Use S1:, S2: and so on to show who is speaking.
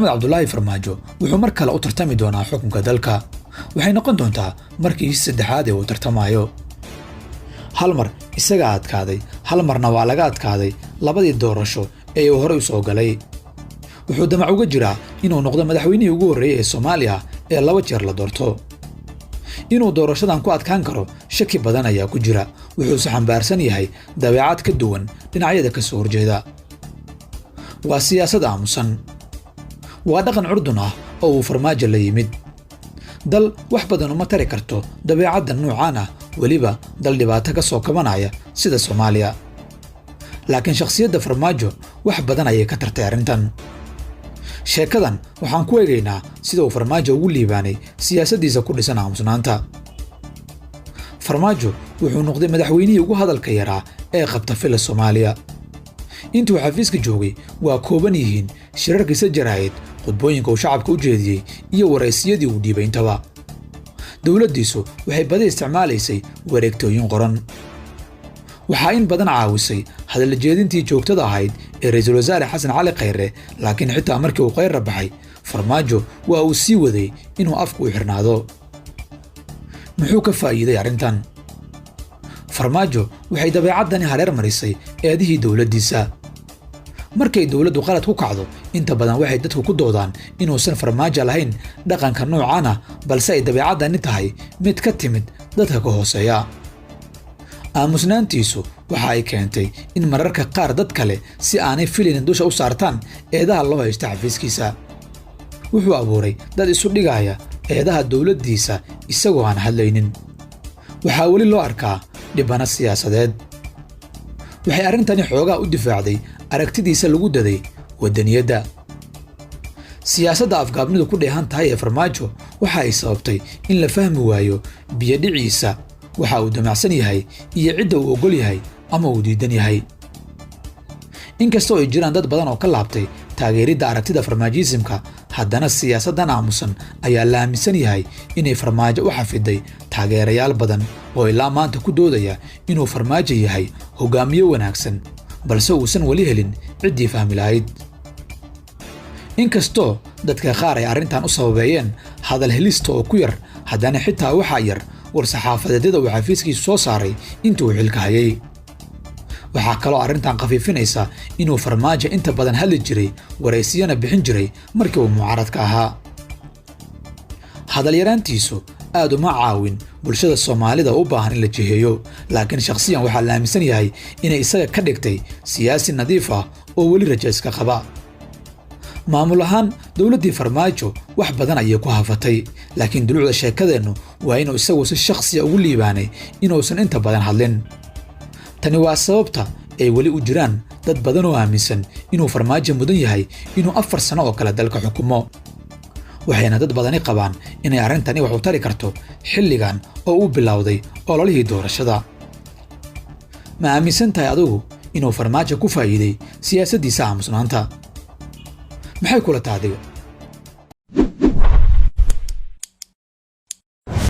S1: Maxamed Cabdulaahi Farmaajo wuxuu mar kale u tartami doonaa xukunka dalka. Waxay noqon doontaa markii saddexaad ee uu tartamayo. Hal mar isagaa adkaaday, hal marna waa laga adkaaday labadii doorasho ee uu horey u soo galay. Wuxuu damac uga jiraa inuu noqdo madaxweynihii ugu horreeyey ee Soomaaliya ee 2 jeer la doorto. Inuu doorashadan ku adkaan karo shaki badan ayaa ku jira, wuxuuse xambaarsan yahay dabeecad ka duwan dhinacyada ka soo horjeeda. Waa siyaasad aamusan, waa dhaqan curdun ah oo uu Farmaajo la yimid. Dal wax badan uma tari karto dabeecadda nuucan ah, weliba dal dhibaato ka soo kabanaya sida Soomaaliya. Laakiin shakhsiyadda Farmaajo wax badan ayay ka tartay arrintan. Sheekadan waxaan ku eegaynaa sida uu Farmaajo ugu liibaanay siyaasaddiisa ku dhisan aamusnaanta. Farmaajo wuxuu noqday madaxweynihii ugu hadalka yaraa ee qabta fila Soomaaliya. Intuu xafiiska joogay waa kooban yihiin shirarkiisa jaraa'id, khudbooyinka uu shacabka u jeediyey iyo waraysiyadii uu dhiibay intaba. Dowladdiisu waxay badi isticmaalaysay wareegtooyin qoran. Waxaa in badan caawisay hadal jeedintii joogtada ahayd ee ra'iisul wasaare Xasan Cali Khayre, laakiin xitaa markii uu Khayre baxay, Farmaajo waa uu sii waday inuu afku u xirnaado. Muxuu ka faa'iiday arrintan? Farmaajo waxay dabeecaddani hareer marisay eedihii dowladdiisa. Markay dowladdu qalad ku kacdo, inta badan waxay dadku ku doodaan inuusan Farmaajo lahayn dhaqanka noocan ah, balse ay dabeecaddani tahay mid ka timid dadka ka hooseeya. Aamusnaantiisu waxa ay keentay in mararka qaar dad kale si aanay filinin dusha u saartaan eedaha loo haysto xafiiskiisa. Wuxuu abuuray dad isu dhigaya eedaha dowladdiisa isagoo aan hadlaynin. Waxaa weli loo arkaa dhibano siyaasadeed. Waxay arrintani xoogaa u difaacday aragtidiisa lagu daday waddaniyadda. Siyaasadda afgaabnidu ku dheehan tahay ee Farmaajo waxa ay sababtay in la fahmi waayo biyadhiciisa, waxa uu damacsan yahay iyo cidda uu oggol yahay ama uu diidan yahay. Inkastoo ay jiraan dad badan oo ka laabtay taageeridda aragtida farmaajiisimka, haddana siyaasaddan aamusan ayaa la aaminsan yahay inay Farmaajo u xafiday taageerayaal badan oo ilaa maanta ku doodaya inuu Farmaajo yahay hogaamiye wanaagsan, balse uusan weli helin ciddii fahmi lahayd. Inkastoo dadka qaar ay arrintan u sababeeyeen hadal helista oo ku yar, haddana xitaa waxaa yar war-saxaafadeedyada uu xafiiskiisu soo saaray intii uu xilka hayay. Waxaa kaloo arrintan khafiifinaysa inuu Farmaajo inta badan hadli jiray, waraysiyana bixin jiray markii uu mucaaradka ahaa. Hadal yaraantiisu aad uma caawin bulshada Soomaalida u baahan in la jiheeyo, laakiin shakhsiyan waxaa la aaminsan yahay inay isaga ka dhigtay siyaasi nadiif ah oo weli rajo iska qaba. Maamul ahaan dowladdii Farmaajo wax badan ayay ku hafatay, laakiin dulucda sheekadeennu waa inuu isagu si shakhsiya ugu liibaanay inuusan inta badan hadlin. Tani waa sababta ay weli u jiraan dad badan oo aaminsan inuu Farmaajo mudan yahay inuu 4 sano oo kale dalka xukumo. Waxayna dad badani qabaan inay arrintani wax u tari karto xilligan oo uu bilowday ololihii doorashada. Ma aaminsan tahay adigu inuu Farmaajo ku faa'iiday siyaasaddiisa aamusnaanta? Maxay kula tahay adiga?